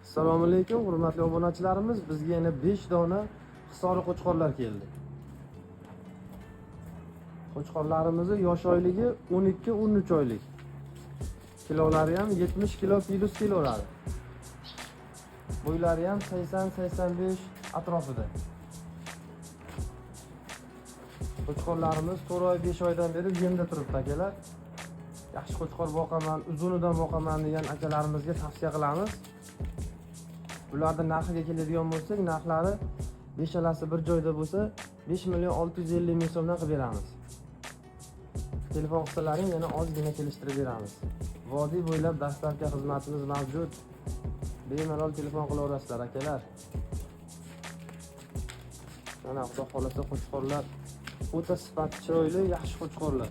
Assalomu alaykum, hurmatli obunachilarimiz. Bizga yana 5 dona Hisori qo'chqorlar keldi. Qo'chqorlarimizni yosh oyligi 12-13 oylik. Kilolari ham 70 kilo plus kelaveradi. Bo'ylari ham 80-85 atrofida. Qo'chqorlarimiz 4 oy, 5 oydan beri yemda turibdi, akalar. Yaxshi qo'chqor boqaman, uzunidan boqaman degan akalarimizga tavsiya qilamiz. Bularni narxiga keladigan bo'lsak, narxlari beshalasi bir joyda bo'lsa, 5 million 650 ming so'mdan qilib beramiz. Telefon qilsalaring, yana ozgina kelishtirib beramiz. Vodiy bo'ylab доставка xizmatimiz mavjud. Bemalol telefon qilaverasizlar, akalar. Mana, xudo xohlasa, qo'chqorlar o'ta sifati chiroyli, yaxshi qo'chqorlar.